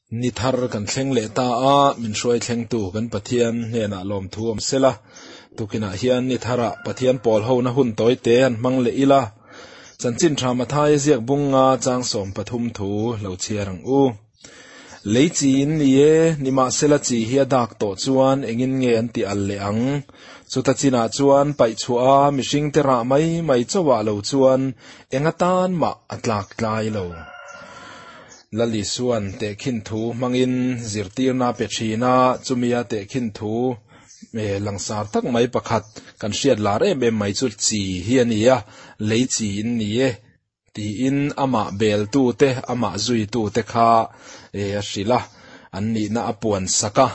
Ni thar kan thleng leh ta a, min hruai thlengtu kan Pathian hnenah lawmthu awm sela, tukinah hian ni tharah Pathian pawl hona hun tawi te han hmang leh ila, Chanchin Tha Mathaia ziak bunga chang 13 thu lo chhiar ang u. Lei chi in ni e, nimahsela chi hi a dak tawh chuan engin nge an ti al leh ang? Chuta chinah chuan paih chhuah a mihringte rah mai mai chauhah lo chuan eng atan mah a tlak tlai lo. Lal Isua'n tehkhin thu hmangin zirtirna a pe thin a, chumia tehkhin thu langsar tak mai pakhat kan hriat lar em em mai chu chi hi a ni a, lei chi in ni e tiin amah beltute, amah zuitute kha a hrilh a, an nihna a puan sak a.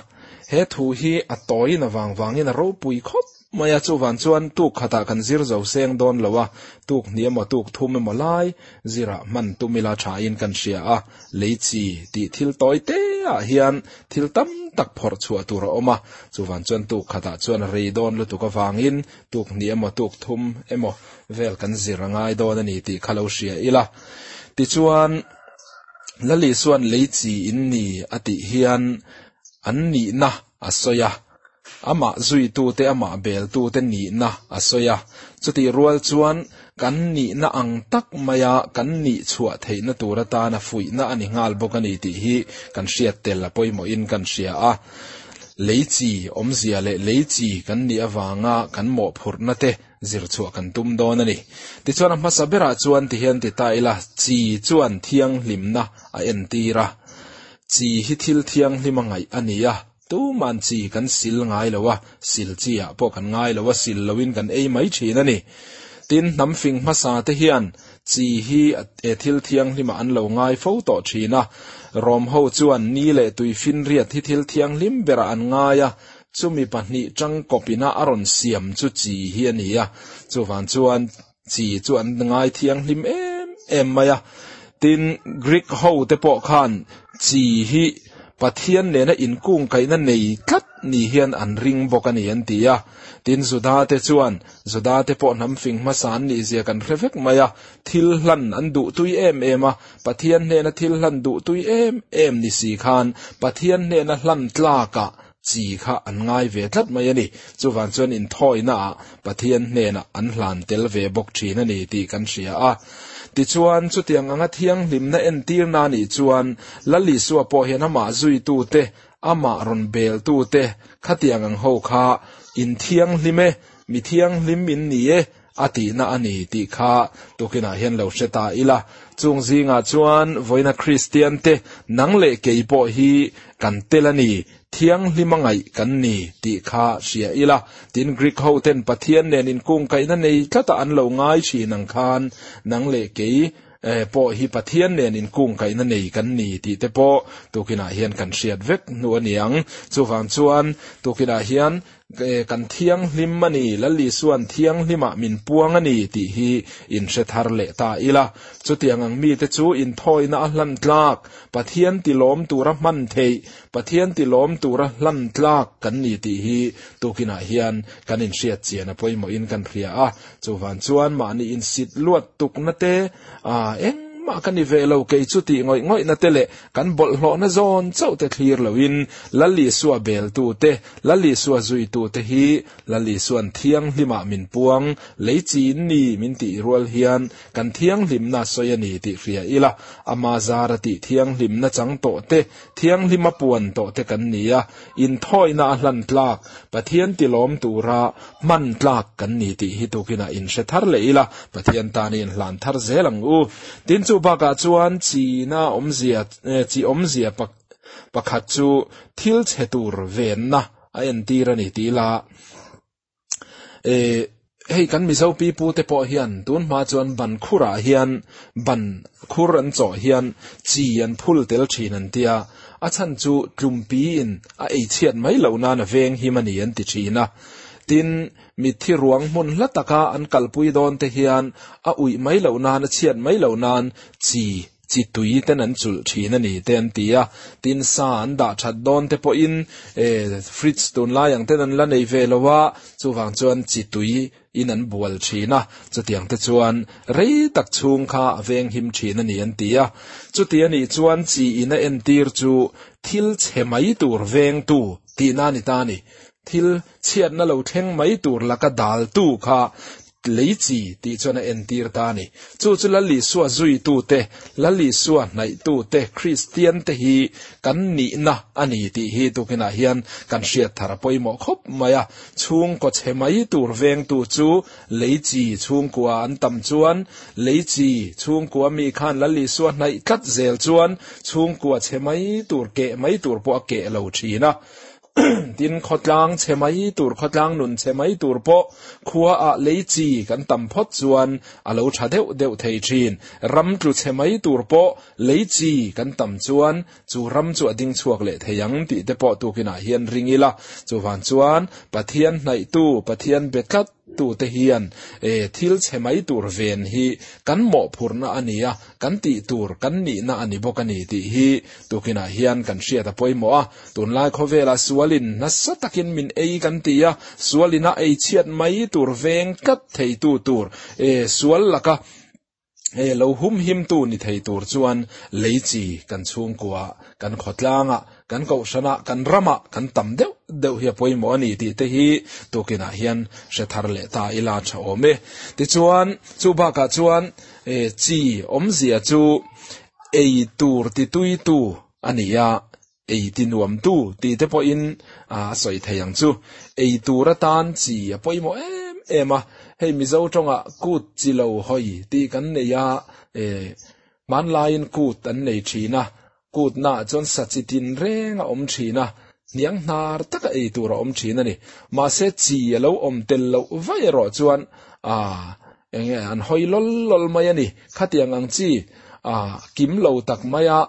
He thu hi a tawiin avang vangin a ropui khawp mai a, chuvan chuan tuk khatah kan zir zo seng dawn lo a, tuk hnih emaw tuk thum emaw lai zirah hman tum ila thain kan hria a, lei chi tih thil tawi te ah hian thil tam tak phawrh chhuah tur a awm a, chuvan chuan tuk khatah chuan a rei dawn lutuk avangin tuk hnih emaw tuk thum emaw vel kan zir a ngai dawn a ni tih kha lo hria ila. Tichuan, Lali chuan lei chi in ni a tih hian an nihna a sawi a, amah zuitute, amah beltute nihna a sawi a. Chutih rual chuan kan nihna ang tak maia kan nih chhuah theihna tur atana fuihna a ni nghal bawk a ni tih hi kan hriat tel a pawimawhin kan hria a. Lei chi awmzia leh lei chi kan nih avanga kan mawhphurhna te zir chhuah kan tum dawn a ni. Tichuan a hmasa berah chuan tihian ti ta ila, chi chuan thianghlimna a entir a. Chi hi thil thianghlim a ngaih a ni a, tuman chi kan sil ngai lo a, sil chi ah pawh kan ngai lo a, sil loin kan ei mai thin a ni. Tin, hnam fing hmasa te hian chi hi thil thianghlimah an lo ngai fo tawh thin a. Rom ho chuan ni leh tui finriat hi thil thianghlim berah an ngai a, chumi pahnih tangkawpina a rawn siam chu chi hi a ni a, chuvang chuan chi chu an ngai thianghlim em em mai a. Tin, Greek ho te pawh khan chi hi Pathian nena inkungkaihna nei tlat ni hian an ring bawk a ni an ti a. Tin, Juda te chuan, Juda te pawh hnam fing hmasa an nih zia kan hre vek mai a, thil hlan an duh tui em em a, Pathian hnena thil hlan duh tui em em ni si khan Pathian hnena hlan tlakah chi kha an ngai ve tlat mai a ni. Chuvang chuan inthawihnaah Pathian hnenah an hlan tel ve bawk thin a ni tih kan hria a. Tichuan, chutiang anga thianghlimna entirna nih chuan Lal Isua pawh hian amah zuitute, amah rawn beltute khatiang ang ho kha inthianghlim e, mi thianghlim in ni e, a tihna a ni tih kha tukinah hian lo hre ta ila. Chung zingah chuan vawiina Kristian te nang leh kei pawh hi kan tel a ni, thianghlim a ngaih kan ni tih kha hria ila. Tin, Greek ho ten Pathian nen inkungkaihna nei tlata an lo ngai thin ang khan nang leh kei pawh hi Pathian nen inkungkaihna nei kan ni tih te pawh tukinah hian kan hriat vek hnu a ni ang. Chuvang chuan tukinah hian Kan thianghlim a ni, Lal Isua'n thianghlimah min puang a ni tih hi in hre thar leh ta ila. Chutiang ang mite chu inthawina a hlan tlak, Pathian tilawm tura hman theih, Pathian tilawm tura hlan tlak kan ni tih hi tukinah hian kan inhriat chian a pawimawhin kan hria a. Chuvan chuan mahni insit luat tukna te, eng mah ka ni ve lo kei chu tih ngawih ngawihna te leh kan bawlhhlawhna zawn chauh te thlir loin Lal Isua beltu te, Lal Isua zuitu te hi Lal Isua'n thianghlimah min puang, lei chin ni min tih rual hian kan thianghlimna sawi a ni tih hria ila, ama zara tih thianghlimna chang tawh te, thianghlima puan tawh te kan ni a, inthawihna a hlan tlak, Pathian tilawm tura hman tlak kan ni tih hi tukinah inhre thar leh ila, Pathian tan i inhlan thar zel ang u. Tin chu bakah chuan china awmzia, chi awmzia pakhat chu thil chhe tur venna a entir a ni tih ila, hei kan Mizo pi pu te pawh hian tun hma chuan ban khurah hian ban khur an chawh hian chi an phul tel thin an tia, a chhan chu tlumpi in a ei chhiat mai loh nan a veng him a ni an ti thin a. Tin, mitthi ruang hmun hla taka an kalpui dawn te hian a uih mai loh nan a chhiat mai loh nan chi. chi tui ten an chulh thin a ni te an ti a. Tin, sa an dah that dawn te pawhin fridge tunlai ang ten an la nei ve lo a, chuvang chuan chi tui in an bual thin a, chutiang te chuan rei tak chhung kha a veng him thin a ni an ti a. Chuti a nih chuan chi in a entir chu thil chhe mai tur vengtu tihna a ni ta a ni. Thil chhiatna lo thleng mai tur laka daltu kha lei chi tih chuan a entir ta a ni. Chu chu Lal Isua zuitute, Lal Isua hnaihtute, Kristiante hi kan nihna a ni tih hi tukinah hian kan hriat thar a pawimawh khawp mai a. Chhungkaw chhe mai tur vengtu chu lei chi chhungkua an tam chuan, lei chi chhungkua mi khan Lal Isua hnaih tlat zel chuan chhungkua chhe mai tur, keh mai tur pawh a keh lo thin a. Tin, khawtlang chhe mai tur, khawtlang nun chhe mai tur pawh khua ah lei chi kan tam phawt chuan a lo tha deuh deuh thei thin. Ram tlu chhe mai tur pawh lei chi kan tam chuan chu ram chu a ding chhuak leh thei ang tih te pawh tukinah hian ring ila. Chuvang chuan Pathian hnaihtu, Pathian be tlat tute hian thil chhe mai tur ven hi kan mawhphurhna a ni a, kan tih tur, kan nihna a ni bawk a ni tih hi tukinah hian kan hriat a pawimawh a. Tunlai khawvelah sualin nasa takin min ei kan ti a, sualin a ei chhiat mai tur veng tlat theitu tur, sual laka lo humhimtu ni thei tur chuan lei chi kan chhungkua, kan khawtlangah, kan kohhranah, kan ramah kan tam deuh deuh hi a pawimawh a ni tih te hi tukinah hian hre thar leh ta ila tha awm e. Tichuan, chu bakah chuan chi awmzia chu ei tur tituitu a ni a, ei ti nuamtu tih te pawhin a sawi thei ang chu. Ei tur atan chi a pawimawh em em a, hei Mizo tawngah kut chi lo hawi tih kan nei a, hmanlaiin kut an nei thin a, kutnaah chuan sa chi tin reng a awm thin a, hniang hnar taka ei tur a awm thin a ni. Mahse chi a lo awm tel loh vaih erawh chuan enge an hawi lawl lawl mai a ni. Khatiang ang chi kim lo tak maia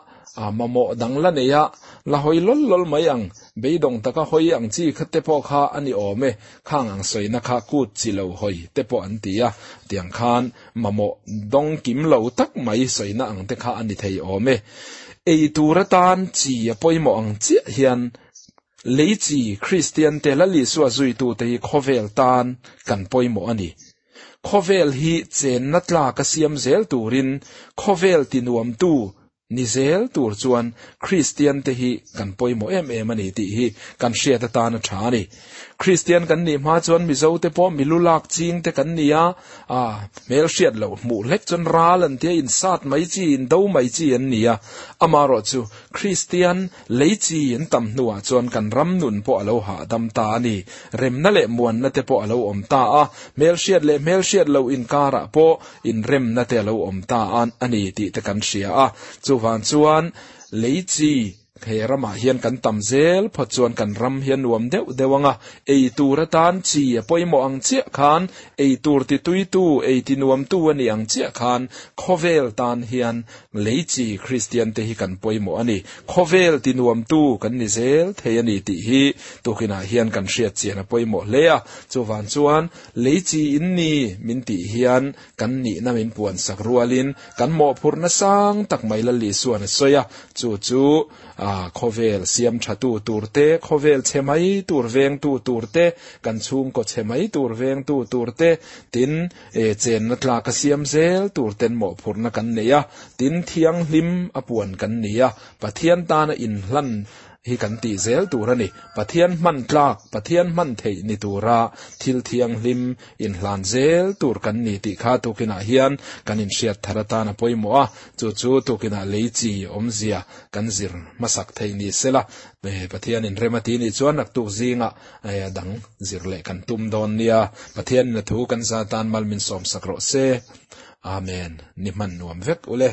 mamawh dang la nei a, la hawi lawl lawl mai ang, beidawng taka hawi ang chi kha te pawh kha a ni awm e. Khang ang sawina kha kut chi lo hawi te pawh an ti a, tiang khan mamawh dawng kim lo tak mai sawina ang te kha a ni thei awm e. Ei tur atan chi a pawimawh ang chiah hian lei chi Kristian te Lal Isua zuitute hi khawvel tan kan pawimawh a ni. Khawvel hi chenna tlak a siam zel turin khawvel tinuamtu ni zel tur chuan Kristian te hi kan pawimawh em em a ni tih hi kan hriat atan a tha a ni. Kristian kan nih hma chuan Mizo te pawh milu lak ching te kan ni a, a hmel hriat loh hmuh hlek chuan ral an tia insat mai chi, indo mai chi an ni a. Amaherawhchu Kristian Lei chi an tam hnuah chuan kan ram nun pawh a lo hahdam ta a ni. Remna leh muanna te pawh a lo awm ta a, hmelhriat leh hmelhriat loh inkarah pawh inremna te a lo awm ta a ni tih te kan hria a. Chuvang chuan lei chi he ramah hian kan tam zel phawt chuan kan ram hi a nuam deuh deuh ang a, ei tur atan chi a pawimawh ang chiah khan ei tur tituitu, ei tinuamtu a nih ang chiah khan khawvel tan hian Lei chi Kristiante hi kan pawimawh a ni. Khawvel tinuamtu kan ni zel thei a ni tih hi tukinah hian kan hriat chian a pawimawh hle a. Chuvang chuan lei chi in ni min tih hian kan nihna min puan sak rualin kan mawhphurhna sang tak mai Lal Isuan a sawi a. Chu chu khawvel siam thatu tur te, khawvel chhe mai tur vengtu tur te, kan chhungkaw chhe mai tur vengtu tur te, tin, E chenna tlak a siam zel tur ten mawhphurhna kan nei a, tin thianghlim a puan kan ni a, Pathian tana inhlan hi kan tih zel tur a ni. Pathian hman tlak, Pathian hman theih ni tura thil thianghlim inhlan zel tur kan ni tih kha tukinah hian kan inhriat thar atan a pawimawh a, chu chu tukinah lei chi awmzia kan zir hmasak theih ni sela, Pathian inrem a ti nih chuan naktuk zingah Aia dang zir leh kan tum dawn nia. Pathianin a thu kan za tan mal min sawmsak rawh se. Amen. Ni hman nuam vek ule.